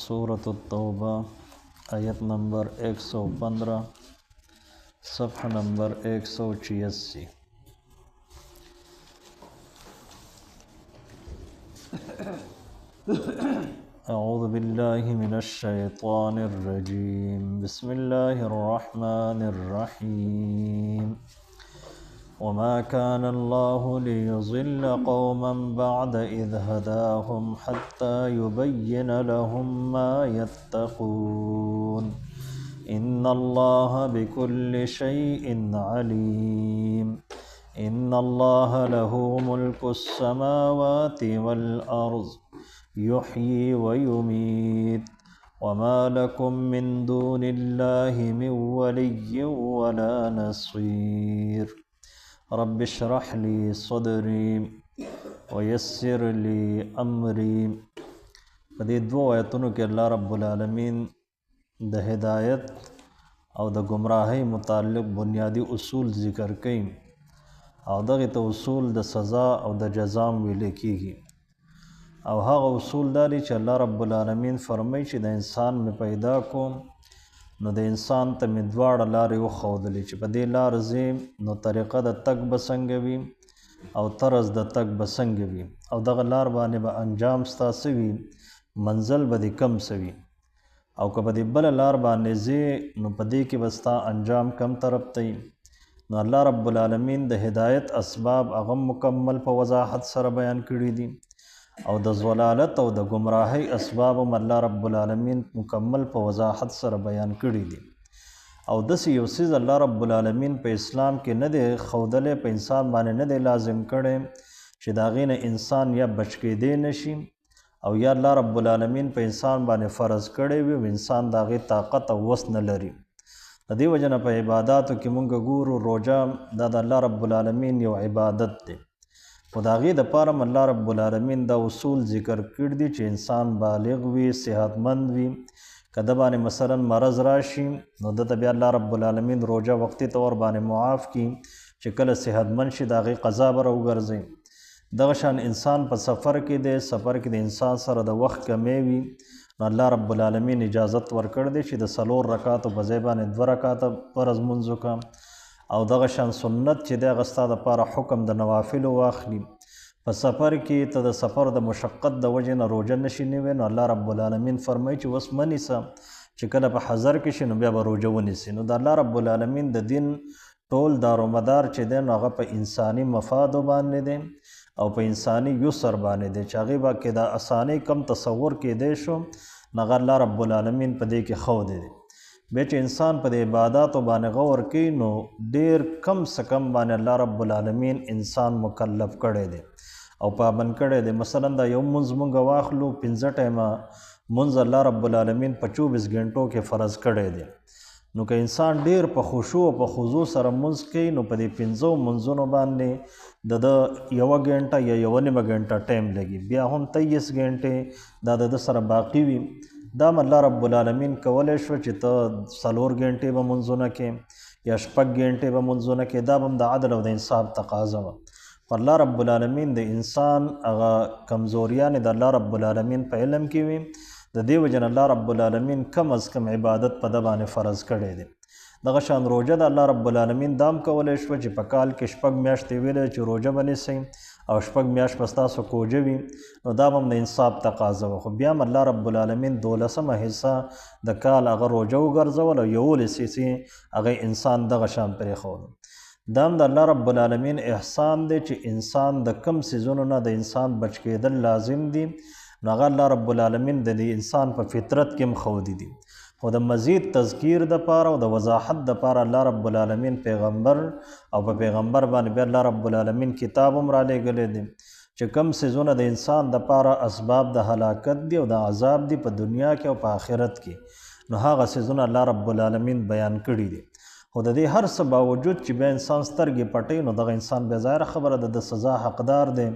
سورة التوبہ آیت نمبر 115، صفحہ نمبر 186۔ أعوذ بالله من الشيطان الرجيم، بسم الله الرحمن الرحيم. وما كان الله ليضل قوما بعد إذ هداهم حتى يبين لهم ما يتقون إن الله بكل شيء عليم. إن الله له ملك السماوات والأرض يحيي ويميت وما لكم من دون الله من ولي ولا نصير. رب اشرح لي صدري ويسر لي أمري. په دې دوو آیتونو کې الله رب العالمین د هدایت او د ګمراهۍ متعلق بنیادي اصول ذکر کوي، او دغه ته اصول د سزا او د جزام ویل کېږي. او هغه اصول دا دي چې الله رب العالمین فرمایي چې د انسان مې پیدا کوم، نو د انسان ته مې دواړه لارې وښودلې چې په دې لار ځې نو طریقه د تګ به څنګه وي او طرز د تګ به څنګه وي، او دغه لار باندې به انجام ستا څه وي، منزل به دې کم څه وي، او که په دې بله لار باندې ځې نو په دې کې به ستا انجام کم طرف ته وي. نو الله رب العالمین د هدایت اسباب هغه مکمل په وضاحت سره بیان کړي دي، او د ضلالت او د ګمراهۍ اسباب هم الله رب العالمین مکمل په وضاحت سره بیان کړي دي. او داسې یو څیز الله رب العالمین په اسلام کې نه دی ښودلی، په انسان باندې نه دی لازم کړی چې د هغې نه انسان یا بچ کېدی نه شي، او یا الله رب العالمین په انسان باندې فرض کړی وي او انسان د هغې طاقت او وس نه لري. د دې وجه نه په عباداتو کې مونږ ګورو روژه دا د الله رب العالمین یو عبادت دی، خو د هغې دپاره هم الله رب العالمین دا اصول ذکر کړي دي چې انسان بالغ وي، صحتمند وي. که ده باندې مثلا مرض راشي نو ده ته بیا الله رب العالمین روژه وقتي طور باندې معاف کړي چې کله صحتمند شي د هغې قضا به راوګرځي. دغه شان انسان په سفر کې دی، سفر کې د انسان سره د وخت کمی وي، نو الله رب العالمین اجازت ورکړی دی چې د 4 رکعاتو په ځای باندې 2 رکعاته فرض لمونځ وکړه. او دغه شان سنت چې دی هغه ستا دپاره حکم د نوافلو واخلي. په سفر کې ته د سفر د مشقت د وجې نه روژه نشي نیوی، نو الله رب العالمین فرمایي چې اوس مه نیسه، چې کله په حضر کې شي نو بیا به روژه ونیسي. نو د الله رب العالمین د دین ټول دارومدار چې دی نو هغه په انساني مفادو باندې دی او په انساني یسر باندې دی، چې هغې به کې د اسانۍ کم تصور کېدی شو نو هغه الله رب العالمین په دې کې ښودی دی. بیا چې انسان په دې عباداتو باندې غور کوي نو ډېر کم څه کم باندې الله رب العالمین انسان مکلف کړی دی او پابند کړی دی. مثلا دا یو مونځ مونږ واخلو، 5 ټایمه مونځ الله رب العالمین په 24 ګنټو کې فرض کړی دی. نو که انسان ډېر په خشوع او په خضوع سره مونځ کوي نو په دې 5 مونځونو باندې د ده 1 ګنټه یا 1.5 ګنټه ټایم لګي، بیا هم 23 ګنټې دا د ده سره باقي وي. دا هم الله رب العالمین کولی شو چې ته 4 ګنټې به مونځونه کې یا 6 ګنټې به مونځونه کې، دا به هم د عدل او د انصاف تقاضا وه. خو الله رب العالمین د انسان هغه کمزوریانې د الله رب العالمین په علم کې وي، د دې وجې نه الله رب العالمین کم از کم عبادت په ده باندې فرض کړی دی. دغه شان روژه د الله رب العالمین دا هم کولی شوه چې په کال کې 6 میاشتې ویلی چې روژه به نیسئ او 6 میاشت به ستاسو کوژه وي، نو دا به هم د انصاف تقاضا وه. خو بیا هم الله رب العالمین 12مه حصه د کال هغه روژه وګرځول او 11 حصې هغه انسان دغه شان پرېښودو. دا هم د الله رب العالمین احسان دی چې انسان د کم څیزونو نه د انسان بچ کېدل لازم دي، نو هغه الله رب العالمین د دې انسان په فطرت کې هم ښودي دي. خو د مزید تذکیر دپاره او د وضاحت دپاره الله رب العالمین پیغمبر او په پیغمبر باندې بیا الله رب العالمین کتاب هم رالیږلی دی چې کم څیزونه د انسان دپاره اسباب د هلاکت دي او د عذاب دي په دنیا کې او په آخرت کې، نو هغه څیزونه الله رب العالمین بیان کړي دي. خو د دې هر څه باوجود چې بیا انسان سترګې پټوي نو دغه انسان بیا ظاهره خبره ده د سزا حقدار دی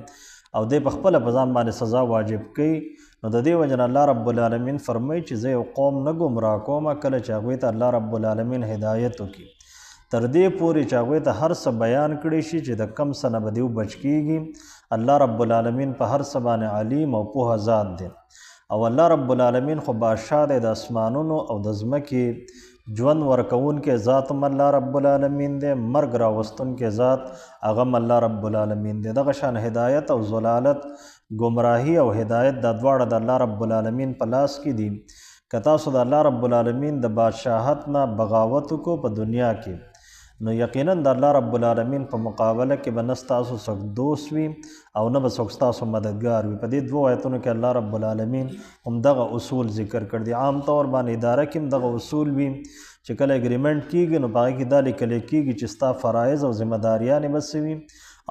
او دی په خپله په ځان باندې سزا واجب کوي. نو د دې وجې نه الله رب العالمین فرمایي چې زه یو قوم نه ګمراه کومه کله چې هغوی ته الله رب العالمین هدایت وکړي. تر دې پورې چې هغوی ته هر څه بیان کړی شي چې د کم څه نه به دیو بچ کیږي. الله رب العالمین په هر څه باندې علیم او پوهه ذات دی. او الله رب العالمین خو بادشاه دی د اسمانونو او د ځمکې، ژوند ورکوونکی ذات هم الله رب العالمین دی، مرګ راوستونکی ذات هغه هم الله رب العالمین دی. دغه شان هدایت او ضلالت، ګمراهي او هدایت، دا دواړه د الله رب العالمین په لاس کې دي. که تاسو د الله رب العالمین د بادشاهت نه بغاوت وکړو په دنیا کې، نو یقینا د الله رب العالمین په مقابله کې به نه ستاسو څوک دوست وي او نه به څوک ستاسو مددګار وي. په دې دوو آیتونو کې الله رب العالمین هم دغه اصول ذکر کړ دي. عام طور باندې اداره کې هم دغه اصول وي چې کله agreement کیږي نو په هغې کې دا لیکل کیږي چې ستا فرایض او ذمه داریانې به څه وي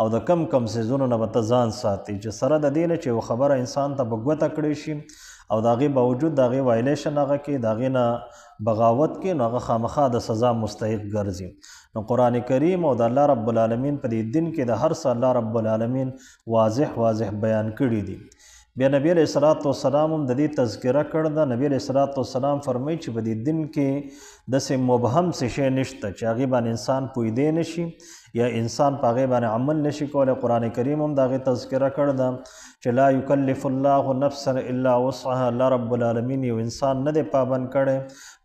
او د کم کم څیزونو نه به ته ځان ساتي، چې سره د دې نه چې یو خبره انسان ته په ګوته کړی شي او د هغې باوجود د هغې violation هغه کې د هغې نه بغاوت کې، نو هغه خامخا د سزا مستحق ګرځي. نو قرآن کریم او د الله رب العالمین په دې دین کې د هر څه الله رب العالمین واضح واضح بیان کړي دي. بیا نبی علیہ الصلوۃ والسلام هم د دې تذکره کړې ده. نبی علیہ الصلوۃ والسلام فرمایي چې په دې دین کې داسې مبهم څه شی نشته چې هغې باندې انسان پوهېدی نه شي یا انسان په هغې باندې عمل نشي کولی. قرآن کریم هم د هغې تذکره کړې ده چې لا یکلف الله نفسا الا وسعها، الله رب العالمین یو انسان نه دی پابند کړی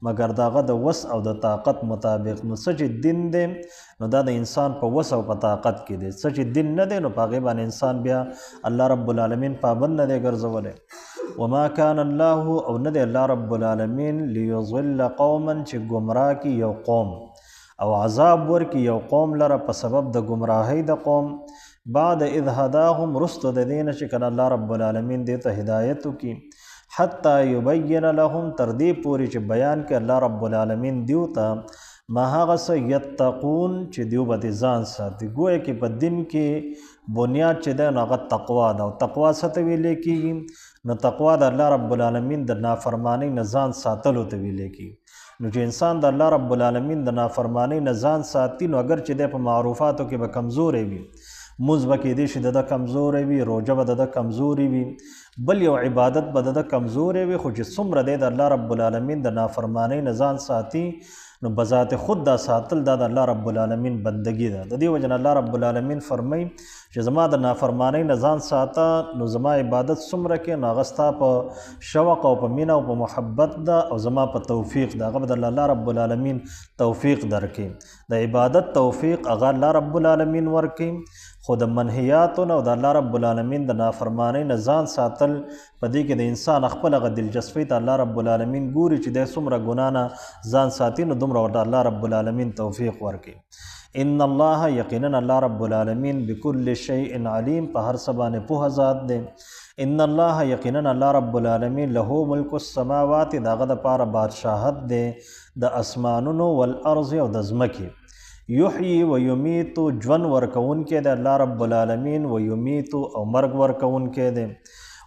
مګر د هغه د وس او د طاقت مطابق. نو څه چې دین دی نو دا د انسان په وس او په طاقت کې دی، څه چې دین نه دی نو په هغې باندې انسان بیا الله رب العالمین پابند نه دی ګرځولی. وما کان الله، او نه دی الله رب العالمین لیضل قوما چې ګمراه کړي یو قوم او عذاب ورکړي یو قوم لره په سبب د ګمراهۍ د قوم، بعد اذ هداهم، وروسته د دې نه چې کله الله رب العالمین دې ته هدایت وکړي، حتی یبین لهم، تر دې پورې چې بیان کړي الله رب العالمین دیو ته ما هغه څه یتقون چې دیو به دې ځان ساتي. ګویا کې په دین کې بنیاد چې دی نو هغه تقوا ده، او تقوا څه ته ویلی کېږي؟ نو تقوا د الله رب العالمین د نافرمانۍ نه ځان ساتلو ته ویلی کېږي. نو چې انسان د الله رب العالمین د نافرمانۍ نه ځان ساتي، نو اګر چې دی په معروفاتو کې به کمزوری وي، مونځ به کېدای شي د ده کمزوری وي، روژه به د ده کمزوري وي، بل یو عبادت به د ده کمزوری وي، خو چې څومره دی د الله رب العالمین د نافرمانۍ نه ځان ساتي، نو بذات خود دا ساتل دا د الله رب العالمین بندگی ده. د دې وجه نه الله رب العالمین فرمایي چې زما د نافرمانۍ نه ځان ساته، نو زما عبادت څومره کې نو هغه ستا په شوق او په مینه او په محبت ده او زما په توفیق ده، هغه به د الله رب العالمین توفیق درکړي. د عبادت توفیق هغه الله رب العالمین ورکړي، خو د منهیاتو نه او د الله رب العالمین د نافرمانۍ نه ځان ساتل په دې کې د انسان خپل هغه دلچسپۍ ته الله رب العالمین ګوري چې دی څومره ګناه نه ځان ساتي، نو دومره ورته الله رب العالمین توفیق ورکړي. ان الله، یقینا الله رب العالمین بكل شیء علیم، په هر څه باندې پوهه ذات دی. ان الله، یقینا الله رب العالمین له ملک السماوات، د هغه دپاره بادشاهت دی د اسمانونو، والارض او د ځمکې، یحیی و یمیت، ژوند ورکوونکی دی الله رب العالمین، و یمیت او مرګ ورکوونکی دی.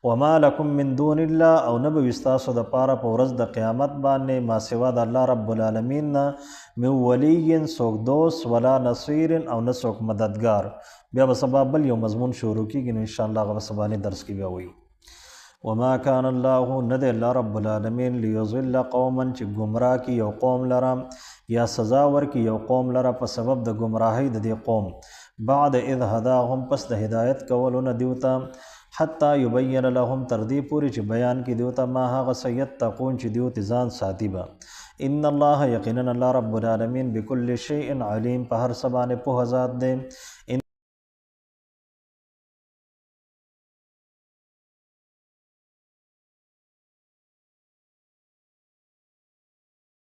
وما لکم من دون الله، او نه به وي ستاسو دپاره په ورځ د قیامت باندې ما سوا د الله رب العالمین نه من ولی څوک دوست، ولا نصیر او نه څوک مددګار. بیا به سبا بل یو مضمون شروع کېږي، نو انشاءالله هغه به سباني درس کې بیا وایو. وما کان الله، نه دی الله رب العالمین لیضل قوما چې ګمراه کړي یو قوم لره یا سزا ورکړي یو قوم لره په سبب د ګمراهۍ د دې قوم، بعد اذ هداهم، پس د هدایت کولو نه دیو ته، حتی یبین لهم، تر دې پورې چې بیان کړي دیو ته ما هغه څه یتقون چې دیو ته ځان ساتي به. ان الله، یقینا الله رب العالمین بكل شیء علیم، په هر څه باندې پوهه ذات دی.